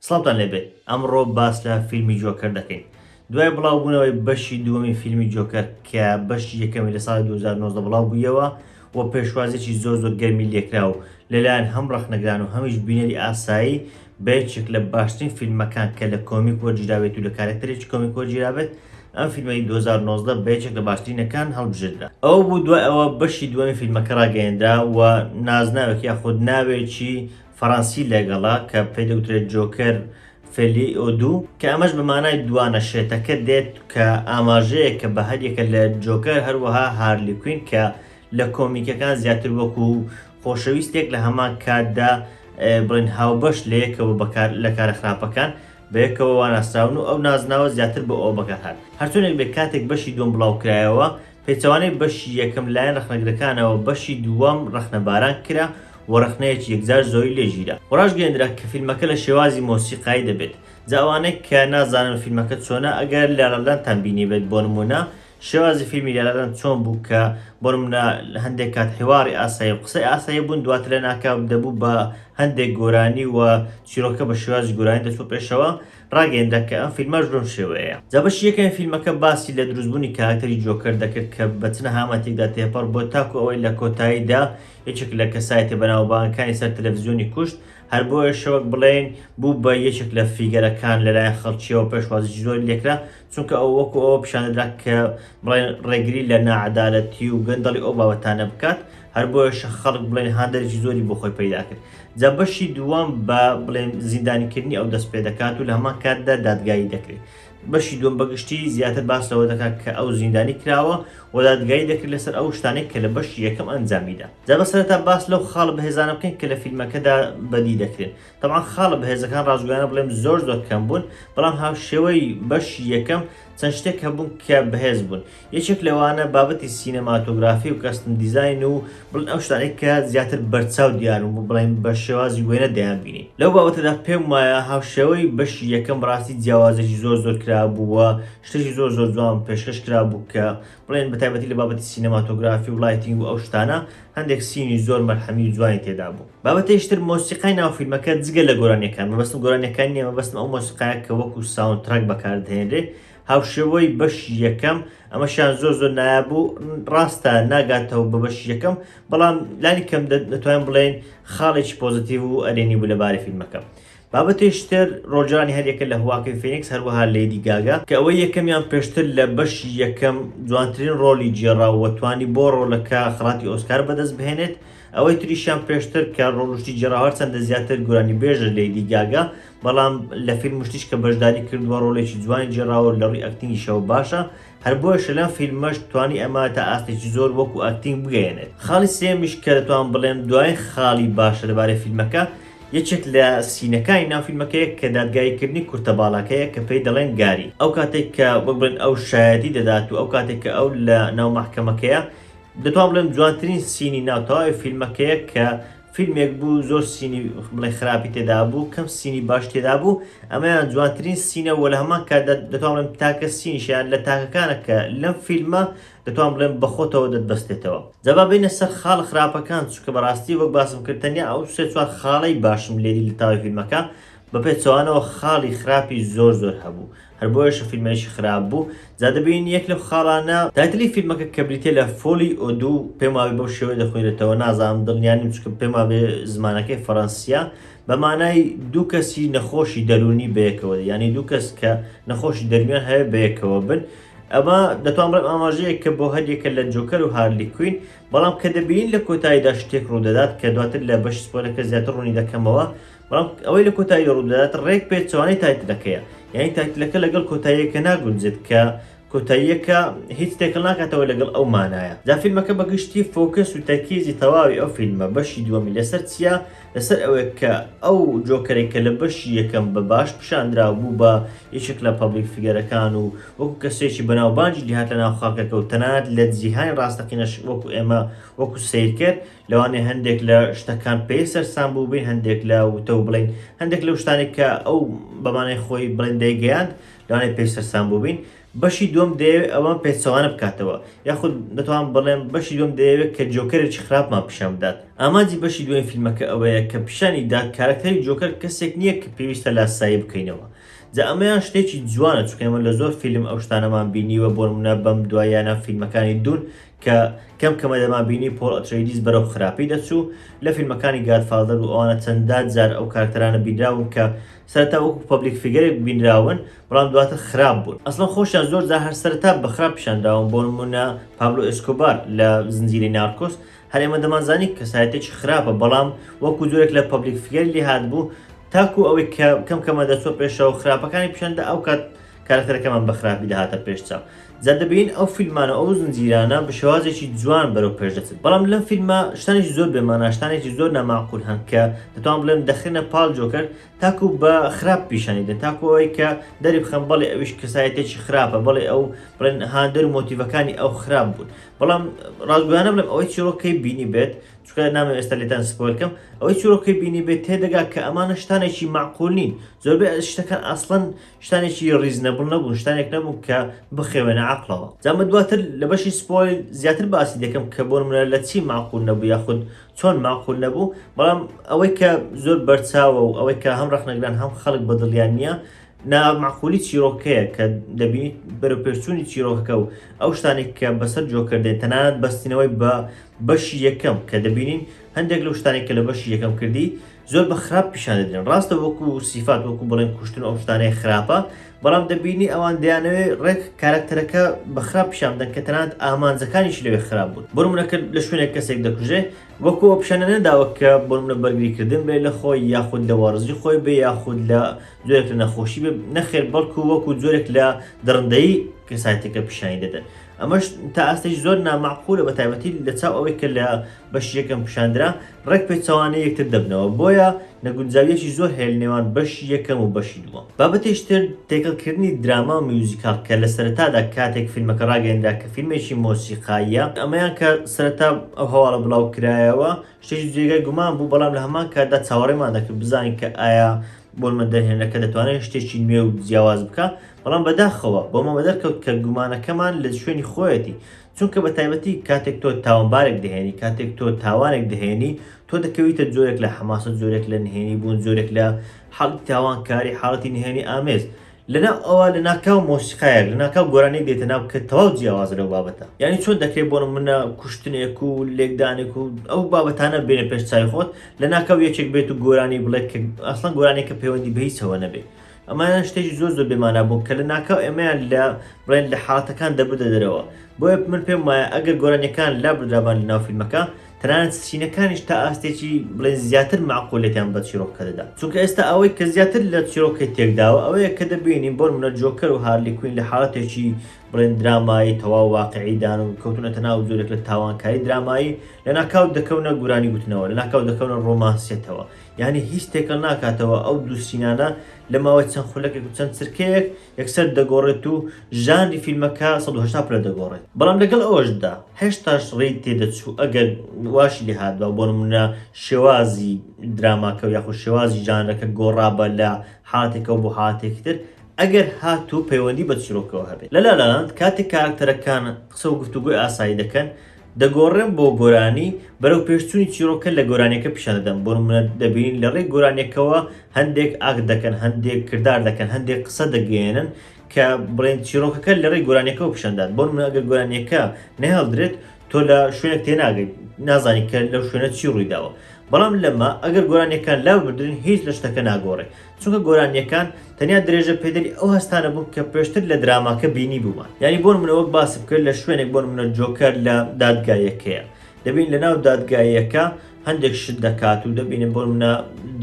سڵاوتان لێبێت ئەمڕۆ باس لە فیلمی جۆکەر دەکەین دوای بڵاوبوونەوەی بەشی دووەمی فیلمی جۆکەر کە بەشی یەکەمی لە ساڵی 2019 بڵاو بوویەوە و پێشوازێکی زۆر زۆر گەرمی لێکرا و لەلایەن هەم ڕەخنەگران و هەمیش بینەری ئاسایی بە یەکێک لە باشترین فیلمەکان کە لە کۆمیک وەرگیرابێت و لە کارەکتەرێکی کۆمیک وەرگیرابێت ئەم فیلمەی 2019 بە یەکێک لە باشترینەکان هەڵبژێردرا. ئەوە بوو دوای ئەوە بەشی دووەمی فیلمەکە ڕاگەیەنرا و نازناوێک یاخود ناوێکی فەڕەنسی لەگەڵە کە پێی دەگوترێت جۆکەر Folie à Deux کە ئەمەش بە مانای دوانە شێتەکە دێت کە ئاماژەیەکە بە هەریەکە لە جۆکەر هەروەها هارلی کوین کە لە کۆمیکەکان زیاتر وەکو خۆشەویستێک لە هەمان کاتدا بڵێن هاوبەش لە یەکەوە بەکار لە کارە خراپەکان بەیەکەوە واناسراون و ئەو نازناوە زیاتر بۆ ئەوە بەکارهات. هەرچۆنێک بێت کاتێک بەشی دووەم بڵاوکرایەوە، پێچەوانەی بەشی یەکەم لایەن ڕەخنەگرەکانەوە بەشی دووەم ڕەخنەباران کرا و ڕەخنەیەکی یەکجار زۆری لێ گیرا و ڕاشگەیەندرا کە فیلمەکە لە شێوازی مۆسیقایی دەبێت. جا ئەوانەی کە نازانن فیلمەکە چۆنە ئەگەر لالالاندتان بینیبێت بۆ نموونە شێوازی فیلمی لالالاند چۆن بوو کە بۆ نمونە هەندێک کات حیواڕی ئاسایی و قسەی ئاسایی بوون دواتر لە ناکاو دەبوو بە هەندێک گۆرانی و چیرۆکە بە شێوازی گۆرانی دەچوو پێشەوە ڕاگەیەندرا کە ئەم فیلمەش بەم شێوەیەیە. جا بەشی یەکەمی فیلمەکە باسی لە دروستبوونی کارەکتەری جۆکەر دەکرد کە بە چ نەهامەتێکدا تێپەڕ بووە تاکو ئەوەی لە کۆتاییدا یەکێک لە کەسایەتیە بەناوبانگەکانی سەر تەلەفزیۆنی کوشت هەر بۆیەشە وەک بڵێین بوو بە یەکێک لە figure ەکان لەلایەن خەڵکیەوە پێشوازیی زۆری لێکرا چونکە ئەو وەکو ئەوە پیشان دەدرا کە بڵێن ڕێگری لە ناعەدالەتی و گەندەڵی ئەو بابەتانە بکات هەر بۆیەشە خەڵک بڵێن هاندەرێکی زۆری بۆ خۆی پەیدا کرد جا بەشی دووەم بە بڵێن زیندانیکردنی ئەو دەست پێ دەکات و لە هەمان کاتدا دادگایی دەکرێت بەشی دووەم بەگشتی زیاتر باس لەوە دەکات کە ئەو زیندانی کراوە و دادگایی دەکرێت لەسەر ئەو شتانەی کە لە بەشی یەکەم ئەنجامیدا جا بە سەرەتا باس لەو خاڵە بەهێزانە بکەین کە لە فیلمەکەدا بەدی دەکرێن تەبعەن خاڵە بەهێزەکان ڕاستگۆیانە بڵێم زۆر زۆر کەم بوون، بەڵام هاوشێوەی بەشی یەکەم چەند شتێک هەبوون کە بەهێز بوون. یەکێک لەوانە بابەتی سینەماتۆگرافی و costume design و بڵێن ئەو شتانەی کە زیاتر بەرچاو دیارن و بڵێن بە شێوازی وێنە دەیانبینین. لەو بابەتەدا پێم وایە هاوشێوەی بەشی یەکەم بەڕاستی جیاوازێکی زۆر زۆر کرابوو و شتێکی زۆر زۆر جوان پێشکەش کرابوو کە بڵێن بەتایبەتی لە بابەتی سینەماتۆگرافی و lighting و ئەو شتانە هەندێک scene ی زۆر مەلحەمی و جوانی تێدا بوو. بابەتێکی تر مۆسیقای ناو فیلمەکە جگە لە گۆرانیەکان، مەبەستم گۆرانیەکان نیە مەبەستم ئەو مۆسیقایە کە وەکو soundtrack بەکاردەهێنرێ هاوشێوەی بەشی یەکەم ئەمەشیان زۆر زۆر نایاب بوو ڕاستە ناگاتەوە بە بەشی یەکەم بەڵام لانی کەم دەتوانین بڵێین خاڵێکی positive و ئەرێنی بوو لەبارەی فیلمەکە. بابەتێکی تر ڕۆڵگێڕانی هەریەکە لە هواکین فینیکس هەروەها لەیدی گاگا کە ئەوەی یەکەمیان پێشتر لە بەشی یەکەم جوانترین ڕۆڵی گێڕا و توانی بۆ ڕۆڵەکە خەڵاتی ئۆسکار بەدەست بهێنێت ئەوەی تریشیان پێشتر کە ڕۆڵشتی گێڕا هەرچەندە زیاتر گۆرانیبێژە لەیدی گاگا بەڵام لە فیلم و شتیش کە بەشداری کردووە ڕۆڵێکی جوانی گێڕاوە لە ڕووی acting یشەوە باشە هەر بۆیەشە لەم فیلمەش توانی ئەمە تا ئاستێکی زۆر وەکو acting بگەیەنێت. خاڵی سێیەمیش کە دەتوانم بڵێم دوایین خاڵی باشە لەبارەی فیلمەکە، یەکێک لە scene ەکانی ناو فیلمەکەیە کە دادگاییکردنی کورتە باڵاکەیە کە پێی دەڵێن گاری. ئەو کاتێک کە وەک بڵێن ئەو شایەدی دەدات و ئەو کاتێک کە ئەو لە ناو مەحکەمەکەیە دەتوانم بڵێم جوانترین scene ی ناو تەواوی فیلمەکەیە کە فیلمێک بوو زۆر scene ی بڵێ خراپی تێدا بوو کەم scene ی باش تێدا بوو ئەمەیان جوانترین scene ە و لە هەمان کاتدا دەتوانم بڵێم تاکە scene یشیان لە تاکەکانە کە لەم فیلمە دەتوانم بڵێم بەخۆتەوە دەتبەستێتەوە. جا با بێینە سەر خاڵە خراپەکان چونکە بەڕاستی وەک باسم کرد تەنیا ئەو سێ چوار خاڵەی باشم لێدی لە تەواوی فیلمەکە بە پێچەوانەوە خاڵی خراپی زۆر زۆر هەبوو هەر بۆیەشە فیلمێکی خراپ بوو جا دەبینین یەک لەو خاڵانە title ی فیلمەکە کە بریتیە لە Folie à Deux پێم وابێ بەو شێوەیە دەخوێنرێتەوە نازانم دڵنیا نیم چونکە پێم وابێ زمانەکەی فەرەنسیە بە مانای دوو کەسی نەخۆشی دەروونی بەیەکەوە یانی دوو کەس کە نەخۆشی دەروونیان هەیە بەیەکەوە بن ئەمە دەتوان بڵێم ئاماژەیەکە بۆ هەریەکە لە جۆکەر و هارلی کوین بەڵام کە دەبینین لە کۆتاییدا شتێک ڕوودەدات کە دواتر لە بەشی spoiler ەکە زیاتر ڕوونی دەکەمەوە بەڵام ئەوەی لە کۆتایی ڕوودەدات ڕێک پێچەوانەی title ەکەیە یانی title ەکە لەگەڵ کۆتاییەکە ناگونجێت کە کۆتاییەکە هیچ تێکەڵ ناکاتەوە لەگەڵ ئەو مانایە جا فیلمەکە بەگشتی focus و تەرکیزی تەواوی ئەو فیلمە بەشی دووەمی لەسەر چییە لەسەر ئەوەیە کە ئەو جۆکەرێک کە لە بەشی یەکەم بە باش پیشاندرا بوو بە یەکێک لە public figure ەکان و وەکو کەسێکی بەناوبانگی لێهات لە ناو خەڵکەکە و تەنانەت لە جیهانی ڕاستەقینەش وەکو ئێمە وەکو سەیرکەر لەوانەیە هەندێک لە شتەکان پێی سەرسام بووبین هەندێک لە وتە و بڵێین هەندێک لەو شتانێک کە ئەو بەمانای خۆی بڵێن دەیگەیاند لەوانەیە پێی سەرسام بووبین. بەشی دووەم دەیەوێت ئەوە پێچەوانە بکاتەوە، یاخود دەتوانم بڵێم بەشی دووەم دەیەوێت کە جۆکەرێکی خراپمان پیشان بدات. ئامانجی بەشی دووەمی فیلمەکە ئەوەیە کە پیشانی دات کارەکتەری جۆکەر کەسێک نییە کە پێویستە لاسایی بکەینەوە. جا ئەمەیان شتێکی جوانە چونکە ئێمە لە زۆر فیلم ئەو شتانەمان بینیوە، بۆ نمونە بەم دواییانە فیلمەکانی Dune کە کەم کەمە دەمانبینی پۆڵ ئەترەیدیس بەرەو خراپی دەچوو، لە فیلمەکانی Godfather و ئەوانە چەندان جار ئەو کارەکتەرانە بینراون کە سەرەتا وەکو public figure ێک بینراون بەڵام دواتر خراپ بوون، ئەسڵەن خۆشیان زۆر جار هەر سەرەتا بە خراپ پیشاندراون، بۆ نمونە پابلۆ ئێسکۆبار لە زنجیرەی Narcos هەر ئێمە دەمانزانی کەسایەتێکی خراپە بەڵام وەکو جۆرێک لە public figure ی لێهاتبوو تاکو ئەوەی کە کەم کەمە دەچوە پێشەوە خراپەکانی پیشاندا ئەوکات کارەکتەرەکەمان بە خراپی دەهاتە پێش چاو. جا دەبینین ئەو فیلمانە و ئەو زنجیرانە بە شێوازێکی جوان بەرەو پێش دەچن. بەڵام لەم فیلمە شتانێکی زۆر بێ مانا، شتانێکی زۆر نامەعقول هەن کە دەتوانم بڵێم دەخرێنە پاڵ جۆکەر تاکو بە خراپ پیشانی دەن، تاکو ئەوەی کە دەری بخەن بەڵێ ئەویش کەسایەتێکی خراپە، بەڵێ ئەو بڵێن هاندەر و مۆتیڤەکانی ئەو خراپ بوون. بەڵام ڕاستگۆیانە بڵێم ئەوەی چیرۆکەی بینی بێت، چونکە نامەوێت ئێستا لێتان spoil کەم، ئەوەی چیرۆکەی بینی بێت تێدەگا کە ئەمانە شتانێکی مەعقول نین. زۆربەی شتەکان ئەسڵەن شتانێکی reasonable نەبوون، شتانێک نەبوون کە بخەوێنە عەقڵەوە. جا من دواتر لە بەشی spoil زیاتر باسی دەکەم کە بۆ نمونە لە چی مەعقول نەبوو یاخود چۆن مەعقول نەبوو، بەڵام ئەوەی کە زۆر بەرچاوە و ئەوەی کە هەم ڕەخنەگران هەم خەڵک بەدڵیان نییە نامەعقولی چیرۆکەیە کە دەبینیت بەرەوپێشچوونی چیرۆکەکە و ئەو شتانێک کە بەسەر جۆکەر دێن، تەنانەت بەستنەوەی بە بەشی یەکەم کە دەبینین هەندێک لەو شتانێک کە لە بەشی یەکەم کردی زۆر بە خراپ پیشان دەدرێن. ڕاستە وەکو سیفات وەکو بڵێن کوشتن و ئەو شتانەیە خراپە، بەڵام دەبینی ئەوان دەیانەوێت ڕێک کارەکتەرەکە بە خراپ پیشان بدەن کە تەنانەت ئامانجەکانیشی لەوێ خراپ بوون. بۆ نمونە کە لە شوێنێک کەسێک دەکوژێ وەکو ئەو پیشانە نەداوە کە بۆ نمونە بەرگریکردن بێ لە خۆی یاخود لە وەڕزی خۆی بێ یاخود لە جۆرێک لە نەخۆشی بێ، نەخێر بەڵکو وەکو جۆرێک لە دڕندەیی کەسایەتیەکە پیشانی دەدەن. ئەمەش تا ئاستێکی زۆر نامەعقولە بە تایبەتی لە چاو ئەوەی کە لە بەشی یەکەم پیشاندرا ڕێک پێچەوانەی یەکتر دەبنەوە، بۆیە نەگونجاوییەکی زۆر هەیە لە نێوان بەشی یەکەم و بەشی دووەم. بابەتێکی تر تێکەڵکردنی دراما و musical کە لە سەرەتادا کاتێک فیلمەکە ڕاگەیەنرا کە فیلمێکی مۆسیقاییە، ئەمەیان کە سەرەتا ئەو هەواڵە بڵاوکرایەوە شتێکی جێگای گومان بوو، بەڵام لە هەمان کاتدا چاوەڕێمان دەکرد بزانین کە ئایا بۆ نمونە دەرهێنەرەکە دەتوانێت شتێکی نوێ و جیاواز بکا، بەڵام بەداخەوە بۆمان بەدەرکەوت کە گومانەکەمان لە شوێنی خۆیەتی، چونکە بە تایبەتی کاتێک تۆ تاوانبارێک دەهێنی، کاتێک تۆ تاوانێک دەهێنی، تۆ دەکەویتە جۆرێک لە حەماسەت، جۆرێک لە نهێنی بوون، جۆرێک لە حاڵەتی تاوانکاری، حاڵەتی نهێنی ئامێز. لەناو ئەوە لەناکاو مۆسیقایەک، لەناکاو گۆرانیەک دێتە ناو کە تەواو جیاوازە لەو بابەتە. یانی چۆن دەکرێت بۆ نمونە کوشتنێک و لێکدانێک و ئەو بابەتانە بێنە پێش چاوی خۆت، لەناکاو یەکێک بێت و گۆرانی بڵێت کە ئەسڵەن گۆرانیەکە پەیوەندی بە هیچەوە نەبێت. ئەمانە شتێکی زۆر زۆر بێمانا بوون کە لە ناکاو ئێمەیان لە بڵێن لە حاڵەتەکان دەبردە دەرەوە. بۆیە من پێم وایە ئەگەر گۆرانیەکان لابردرابان لە ناو فیلمەکە تەنانەت سینەکانیش تا ئاستێکی بڵێن زیاتر مەعقولیەتیان بە چیرۆکەکە دەدا. چونکە ئێستا ئەوەی کە زیاتر لە چیرۆکەی تێکداوە ئەوەیە کە دەبینین بۆ نمونە جۆکەر و هارلی کوین لە حاڵەتێکی بڵێن درامایی تەواو واقعیدان و کەوتونەتە ناو جۆرێک لە تاوانکاری درامایی، لەناکاو دەکەونە گورانی گوتنەوە، لەناکاو دەکەونە ڕۆمانسیەتەوە. یانی هیچ تێکەڵ ناکاتەوە ئەو دوو سینانە لە ماوەی چەند خولەکێک و چەند چرکەیەک یەکسەر دەگۆڕێت و ژانری فیلمەکە 180 پلە دەگۆڕێت. بەڵام لەگەڵ ئەوەشدا هێشتاش ڕێی تێدەچوو ئەگەر واشی لێهاتبا بۆ نمونە شێوازی دراماکە و یاخود شێوازی ژانرەکە گۆڕابا لە حاڵەتێکەوە بۆ حاڵەتێکی تر ئەگەر هاتوو پەیوەندی بە چیرۆکەوە هەبێت. لە La La Land کاتێک کارەکتەرەکان قسە و گفتوگۆی ئاسایی دەکەن دەگۆڕێم بۆ گۆرانی، بەرەو پێشچوونی چیرۆکە لە گۆرانیەکە پیشان دەدەم، بۆ نمونە دەبینین لە ڕێی گۆرانیەکەوە هەندێک ئاکت دەکەن، هەندێک کردار دەکەن، هەندێک قسە دەگەیەنن کە بڵێن چیرۆکەکە لە ڕێی گۆرانیەکەوە پیشان دات، بۆ نمونە ئەگەر گۆرانیەکە نەهێڵدرێت تۆ لە شوێنێک تێناگەیت، نازانی کە لەو شوێنە چی ڕوویداوە، بەڵام لەمە ئەگەر گۆرانیەکان لاببردرێن هیچ لە شتەکە ناگۆڕێ، چونکە گۆرانیەکان تەنیا درێژە پێدەری ئەو هەستانە بوون کە پێشتر لە دراماکە بینی بوومان. یانی بۆ نمونە وەک باسم کرد لە شوێنێک بۆ نمونە جۆکەر لە دادگاییەکەیە دەبین لە ناو دادگاییەکە هەندێک شت دەکات و دەبینن بۆ نمونە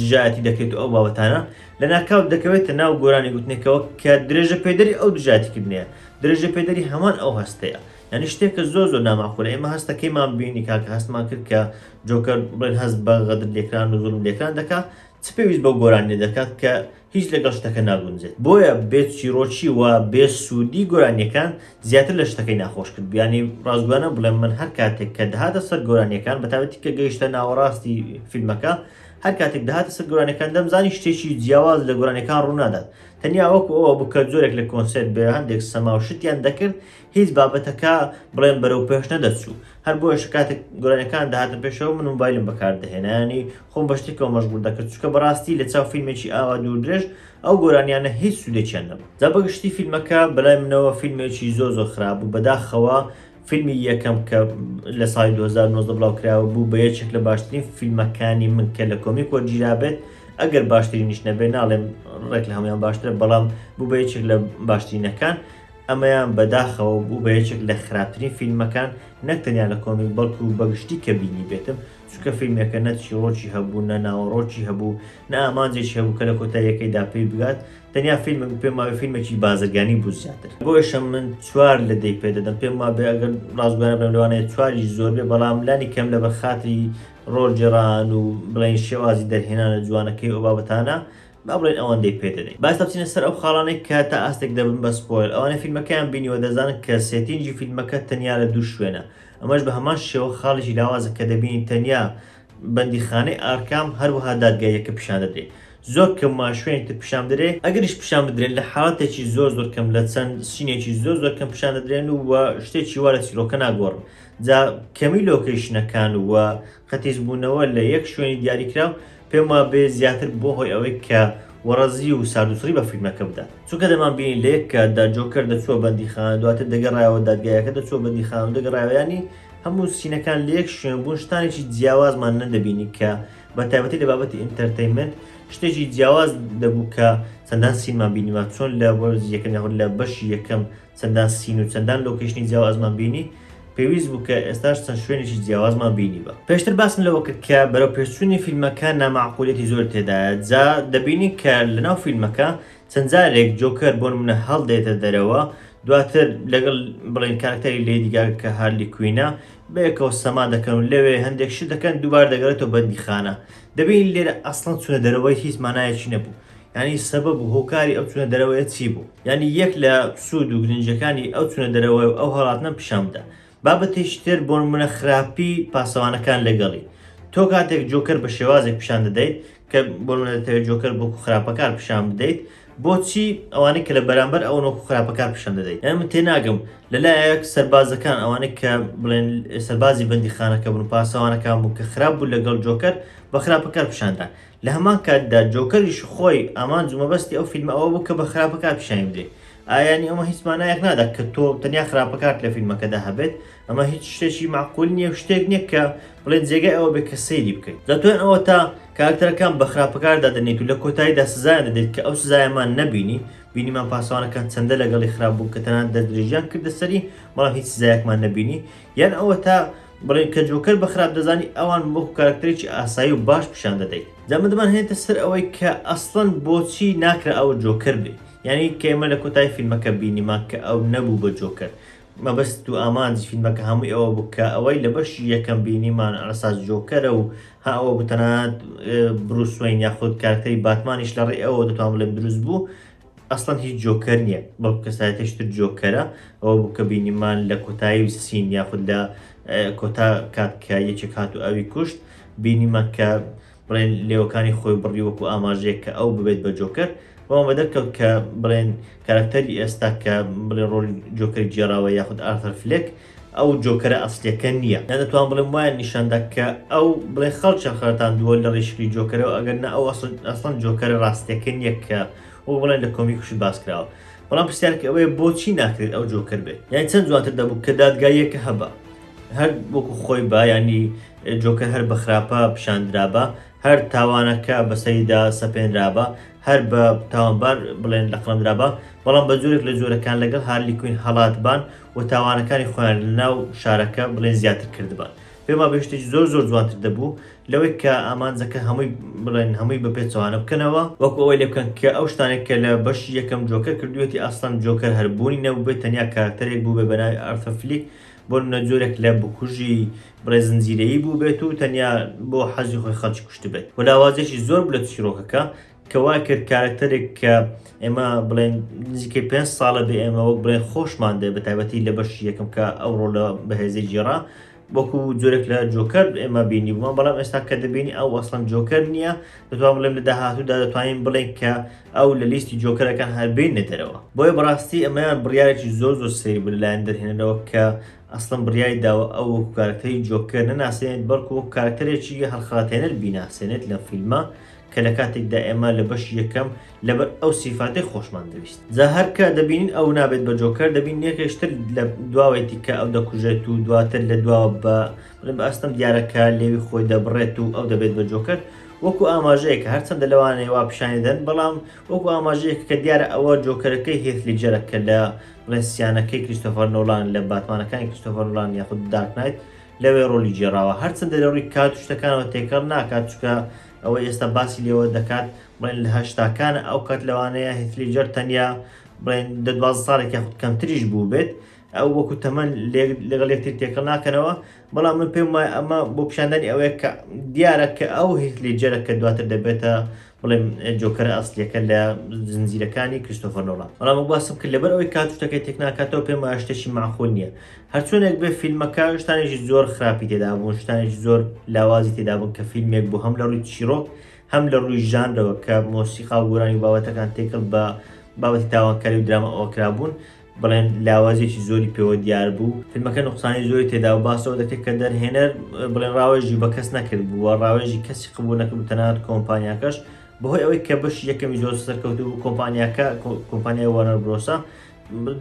دژایەتی دەکرێت و ئەو بابەتانە لە ناکاو دەکەوێتە ناو گۆرانی گوتنێکەوە کە درێژە پێدەری ئەو دژایەتیکردنەیە، درێژە پێدەری هەمان ئەو هەستەیە. یانی شتێکە زۆر زۆر نامعقولە. ئێمە هەستەکەیمان بینی کاکە، هەستمان کرد کە جۆکەر بڵێن هەست بە غەدر لێکران و زوڵم لێکران دەکا، چ پێویست بەو گۆرانیە دەکات کە هیچ لەگەڵ شتەکە ناگونجێت؟ بۆیە بێ چیرۆکی و بێ سوودی گۆرانیەکان زیاتر لە شتەکەی ناخۆش کرد. یانی ڕاستگۆیانە بڵێم من هەر کاتێک کە دەهاتە سەر گۆرانیەکان بەتایبەتی کە گەیشتە ناوەڕاستی فیلمەکە هەر کاتێک دەهاتە سەر گۆرانیەکان دەمزانی شتێکی جیاواز لە گۆرانیەکان ڕوونادات تەنیا وەکو ئەوە بوو کە جۆرێک لە کۆنسێرت بێ هەندێک سەما و شتیان دەکرد هیچ بابەتەکە بڵێن بەرەو پێش نەدەچوو هەر بۆیەش کاتێک گۆرانیەکان دەهاتن پێشەوە من موبایلم بەکاردەهێنا ینی خۆم بە شتێکەوە مەشغول دەکرد چونکە بەڕاستی لە چاو فیلمێکی ئاوا دوور درێژ ئەو گۆرانیانە هیچ سوودێکیان نەبوو جا بەگشتی فیلمەکە بەلای منەوە فیلمێکی زۆر زۆر خراپ بوو بەداخەوە فیلمی یەکەم کە لە ساڵی 2019 بڵاوکراوە بوو بە یەکێک لە باشترین فیلمەکانی من کە لە کۆمیک وەرگیرابێت ئەگەر باشترینیش نەبێ ناڵێم ڕێک لە هەمویان باشترە بەڵام بوو بە یەکێک لە باشترینەکان ئەمەیان بەداخەوە بوو بە یەکێک لە خراپترین فیلمەکان نەک تەنیا لە کۆمیک بەڵکو بەگشتی کە بینی بێتم چونکە فیلمێکە نە چیڕۆکی هەبوو نە ناوەڕۆکی هەبوو نە ئامانجێکی هەبوو کە لە کۆتاییەکەیدا پێی بگات تەنیا فیلمێک پێم وابێ فیلمێکی بازرگانی بوو زیاتر بۆیشە من چوار لە دەی پێ دەدەم پێم وابێ ئەگەر ڕاستگۆیانە بڵێم لەوانەیە چواریش زۆر بێ بەڵام لانی کەم لەبەر خاتری ڕۆڵگێڕان و بڵێن شێوازی دەرهێنانە جوانەکەی ئەو بابەتانە با بڵێن ئەوەندەی پێ دەدەین. با ئێستا بچینە سەر ئەو خاڵانەی کە تا ئاستێک دەبن بە spoil. ئەوانەی فیلمەکەیان بینیوە دەزانن کە setting ی فیلمەکە تەنیا لە دوو شوێنە. ئەمەش بە هەمان شێوە خاڵێکی لاوازە کە دەبینین تەنیا بەندیخانەی ئارکام هەروەها دادگاییەکە پیشان دەدرێ. زۆر کەم وا شوێنی تر پیشان بدرێ، ئەگەریش پیشان بدرێن لە حاڵەتێکی زۆر زۆر کەم لە چەند scene ێکی زۆر زۆر کەم پیشان دەدرێن و شتێکی وا لە چیرۆکە ناگۆڕن. جا کەمی location ەکان و قەتیسبوونەوە لە یەک شوێنی دیاریکراو پێم وابێ زیاتر بۆ هۆی ئەوەی کە وەڕەزی و ساردوسڕی بە فیلمەکە بدات چونکە دەمانبینی لە یەک کاتدا جۆکەر دەچووە بەندیخانە دواتر دەگەڕایەوە دادگایەکە دەچووە بەندیخانە و دەگەڕایەوە یانی هەموو scene ەکان لە یەک شوێن بوون شتانێکی جیاوازمان نەدەبینی کە بە تایبەتی لە بابەتی entertainment شتێکی جیاواز دەبوو کە چەندان scene مان بینیوە چۆن لە وەرزی یەکەم یاخود لە بەشی یەکەم چەندان scene و چەندان location ی جیاوازمان بینی، پێویست بوو کە ئێستاش چەند شوێنێکی جیاوازمان بینیبا. پێشتر باسم لەوە کرد کە بەرەو پێشچوونی فیلمەکە نامەعقولیەتی زۆر تێدایە، جا دەبینین کە لەناو فیلمەکە چەند جارێک جۆکەر بۆ نمونە هەڵدێتە دەرەوە دواتر لەگەڵ بڵێن کارکتەری لەیدی گاگا کە هارلی کوینە بەیەکەوە سەما دەکەن و لەوێ هەندێک شت دەکەن دووبارە دەگەڕێتەوە بەندیخانە دەبینین لێرە ئەسڵەن چوونە دەرەوەی هیچ مانایەکی نەبوو یانی سەبەب و هۆکاری ئەو چونە دەرەوەیە چی بوو؟ یانی یەک لە سوود و گرنگیەکانی ئەو چونە دەرەوەیە و ئەو هەڵاتنە پیشان بدە. بابەتێکی تر بۆ نمونە خراپی پاسەوانەکان لەگەڵی. تۆ کاتێک جۆکەر بە شێوازێک پیشان دەدەیت کە بۆ نمونە دەتەوێت جۆکەر وەکو خراپەکار پیشان بدەیت بۆچی ئەوانەی کە لە بەرامبەر ئەوەن وەکو خراپەکار پیشان دەدەیت؟ یانی من تێناگەم لەلایەک سەربازەکان ئەوانەی کە بڵێن سەربازی بەندیخانەکە بوون پاسەوانەکان بوون کە خراپ بوون لەگەڵ جۆکەر بە خراپەکار پیشاندان لە هەمان کاتدا جۆکەریش خۆی ئامانج و مەبەستی ئەو فیلمە ئەوە بوو کە بە خراپەکار پیشانی بدرێت. ئایا یانی ئەمە هیچ مانایەک نادات کە تۆ تەنیا خراپەکارت لە فیلمەکەدا هەبێت؟ ئەمە هیچ شتێکی مەعقول نییە و شتێک نییە کە بڵێن جێگای ئەوە بێت کە سەیری بکەیت. جا تۆ ئەوەتا کارەکتەرەکان بە خراپەکار دادەنێیت و لە کۆتاییدا سزایان دەدەیت کە ئەو سزایەمان نەبینی، بینیمان پاسەوانەکان چەندە لەگەڵی خراپ بوون کە تەنانەت دەستدرێژیان کردە سەری بەڵام هیچ سزایەکمان نەبینی، یان ئەوەتا بڵێن کە جۆکەر بە خراپ دەزانی ئەوان وەکو کارەکتەرێکی ئاسایی و باش پیشان دەدەیت. جا من دەمانهێنێتە سەر ئەوەی کە ئەسڵەن بۆچی ناکرا ئەو جۆکەر بێ یانی کە ئێمە لە کۆتایی فیلمەکە بینیمان کە ئەو نەبوو بە جۆکەر مەبەست و ئامانجی فیلمەکە هەمووی ئەوە بوو کە ئەوەی لە بەشی یەکەم بینیمان ئەساس جۆکەرە و ها ئەوە بوو تەنانەت بروس وەین یاخود کارکتەری باتمانیش لە ڕێی ئەوە دەتوان بڵێم دروست بوو ئەسڵەن هیچ جۆکەر نییە بەڵکو کەسایەتێکی تر جۆکەرە ئەوە بوو کە بینیمان لە کۆتایی و scene یاخود لە کۆتا کات کە یەکێک هات و ئەوی کوشت بینیمان کە بڵێن لێوەکانی خۆی بڕی وەکو ئاماژەیەک کە ئەو ببێت بە جۆکەر بەڵام بە دەرکەوت کە بڵێن کارکتەری ئێستا کە بڵێ ڕۆڵی جۆکەری گێڕاوە یاخود ئارثەر فلێک ئەو جۆکەرە ئەسلیەکە نییە یان دەتوان بڵێم وایان نیشاندا کە ئەو بڵێ خەڵکیان خەڵەتاندووە لە ڕێی شکلی جۆکەرەوە ئەگەر نا ئەو ئەسڵەن جۆکەرە ڕاستیەکە نییە کە وەک بڵێن لە کۆمیکش باس کراوە بەڵام پرسیارەکە ئەوەیە بۆچی ناکرێت ئەو جۆکەر بێت یانی چەند جوانتر دەبوو کە دادگاییەکە هەبا هەر وەکو خۆی با ینی جۆکەر هەر بە خراپە پیشاندرابا هەر تاوانەکە بەسەریدا سەپێنرابا هەر بە تاوانبار بڵێن لە قەڵەمدرابا بەڵام بە جۆرێک لە جۆرەکان لەگەڵ هارلی کوین هەڵاتبان و تاوانەکانی خۆیان لەناو شارەکە بڵێن زیاتر کردبان پێم وابێ شتێکی زۆر زۆر جوانتر دەبوو لەوەی کە ئامانجەکە هەمووی بڵێن هەمووی بە پێچەوانە بکەنەوە وەکو ئەوەی لێ بکەن کە ئەو شتانێک کە لە بەشی یەکەم جۆکەر کردوویەتی ئەسڵەن جۆکەر هەر بوونی نەبووبێت تەنیا کارەکتەرێک بووبێ بە ناوی ئارثەر فلیک بۆ نمونە جۆرێک لە بکوژی بڵێ زنجیرەیی بووبێت و تەنیا بۆ حەزی خۆی خەڵکی کوشتبێت و لاوازیەکی زۆر بوو لە چیرۆکەکە کە وای کرد کارەکتەرێک کە ئێمە بڵێن نزیکەی 5 ساڵە بێ ئێمە وەک بڵێن خۆشمان دێ بە تایبەتی لە بەشی یەکەم کە ئەو ڕۆلە بەهێزەی گێڕا. وەکو جۆرێک لە جۆکەر ئێمە بینیبوومان، بەڵام ئێستا کە دەبینی ئەو ئەسڵەن جۆکەر نییە، دەتوانم بڵێم لە داهاتوودا دەتوانین بڵێین کە ئەو لە لیستی جۆکەرەکان هەر بێنە دەرەوە. بۆیە بەڕاستی ئەمەیان بڕیارێکی زۆر زۆر سەیر بوو لەلایەن دەرهێنەرەوە کە ئەسڵەن بڕیاری داوە ئەو وەکو کارەکتەری جۆکەر نەناسێنێت بەڵکو وەکو کارەکتەرێکی هەڵخەڵەتێنەر بیناسێنێت لەم فیلمە کە لە کاتێکدا ئێمە لە بەشی یەکەم لەبەر ئەو سیفاتەی خۆشمان دەویست. جا هەر کە دەبینین ئەو نابێت بە جۆکەر دەبینین یەکێکتر لە دواوەیەتی کە ئەو دەکوژێت و دواتر لە دواوە بە بڵێن بە ئەستەم دیارە کە لێوی خۆی دەبڕێت و ئەو دەبێت بە جۆکەر وەکو ئاماژەیەکە هەرچەندە لەوانەیە وا پیشانی دەن بەڵام وەکو ئاماژەیەک کە دیارە ئەوە جۆکەرەکەی هێث لیجەرە کە لە بڵێن سیانەکەی کریستۆفەر نۆڵان لە باتمانەکانی کریستۆفەر نۆڵان یاخود Dark Knight لەوێ ڕۆلی گێڕاوە هەرچەندە لە ڕووی کات و شتەکانەوە تێکەڵ ناکات چونکە ئەوەی ئێستا باسی لێوە دەکات بڵێن لە هەشتاکانە ئەو کات لەوانەیە هیث لیجەر تەنیا بڵێن دە 12 ساڵێک یاخود کەمتریش بوو بێت ئەو وەکو تەمەن لەگەڵ یەکتر تێکەڵ ناکەنەوە بەڵام من پێم وایە ئەمە بۆ پیشاندانی ئەوەیە کە دیارە کە ئەو هیث لیجەرە کە دواتر دەبێتە بڵێم جۆکەرە ئەسلیەکە لە زنجیرەکانی کریستۆفەر نۆڵان بەڵام وەک باسم کرد لەبەر ئەوەی کات و شتەکەی تێک ناکاتەوە پێم وایە شتێکی مەعقول نییە هەرچۆنێک بێ فیلمەکە شتانێکی زۆر خراپی تێدا بوون شتانێکی زۆر لاوازی تێدا بوون کە فیلمێک بوو هەم لە ڕووی چیرۆک هەم لە ڕووی ژانرەوە کە مۆسیقا و گۆرانی و بابەتەکان تێکەڵ بە بابەتی تاوانکاری و دراما ئەوە کرابوون بڵێن لاوازیەکی زۆری پێوە دیار بوو فیلمەکە نوقسانی زۆری تێدا و باسەوە دەکرێت کە دەرهێنەر بڵێن ڕاوێژی بە کەس نەکرد بووە ڕاوێژی کەسی قبول نەکرد تەنانەت کۆمپانیاکەش بەهۆی ئەوەی کە بەشی یەکەمی زۆر سەرکەوتوو بوو کۆمپانیاکە کۆمپانیای وارنەر برۆسە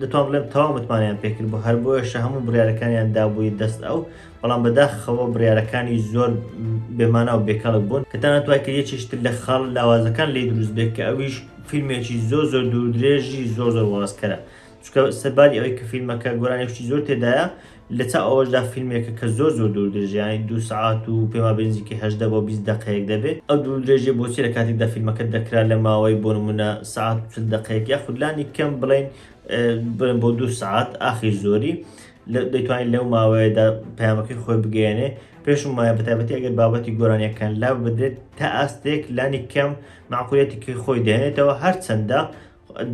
دەتوان بڵێم تەواو متمانەیان پێکرد بوو هەر بۆیەشە هەموو بڕیارەکانیان دابووی دەست ئەو بەڵام بەداخەوە بڕیارەکانی زۆر بێمانا و بێکەڵک بوون کە تەنانەت وای کرد یەکێکی تر لە خاڵ لاوازەکان لێی دروست بێت کە ئەویش فیلمێکی زۆر زۆر دوور درێژی زۆر زۆر وەڕسکەرە چونکە سەرباری ئەوەی کە فیلمەکە گۆرانیشی زۆر تێدایە لە چاو ئەوەشدا فیلمێکە کە زۆر زۆر دوور درێژە یانی دوو سەعات و پێما بێ نزیکەی 18 بۆ 20 دەقەیەک دەبێت ئەو دوور درێژیە بۆچی لە کاتێکدا فیلمەکە دەکرا لە ماوەی بۆ نمونە سەعات و 40 دەقەیەک یاخود لانی کەم بڵێن بڵێن بۆ دوو سەعات ئاخیر زۆری دەیتوانین لەو ماوەیەدا پەیامەکەی خۆی بگەیەنێ پێشم وایە بەتایبەتی ئەگەر بابەتی گۆرانیەکان لا بدرێت تا ئاستێک لانی کەم معقولیەتێکی خۆی دێنێتەوە هەرچەندە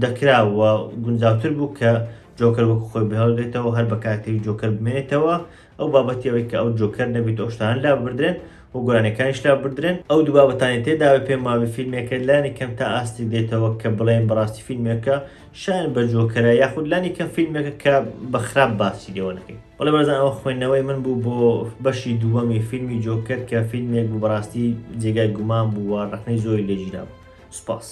دەکرا و گونجاوتر بوو کە جۆکەر وەکو خۆی بهێڵرێتەوە هەر بە کارکتەری جۆکەر بمێنێتەوە ئەو بابەتی ئەوەی کە ئەو جۆکەر نەبێت ئەو شتانە لا ببردرێن و گۆرانیەکانیش لا ببردرێن ئەو دوو بابەتانی تێداوێ پێم وابێ فیلمێکە لانی کەم تا ئاستێک دێتەوە کە بڵێن بەڕاستی فیلمێکە شایەن بە جۆکەرە یاخود لانی کەم فیلمێکە کە بە خراپ باسی لێوە نەکەین. بەڵێ بەڕێزان ئەوە خوێندنەوەی من بوو بۆ بەشی دووەمی فیلمی جۆکەر کە فیلمێک بوو بەڕاستی جێگای گومان بوو و ڕەخنەی زۆری لێ گیرابوو. سوپاس.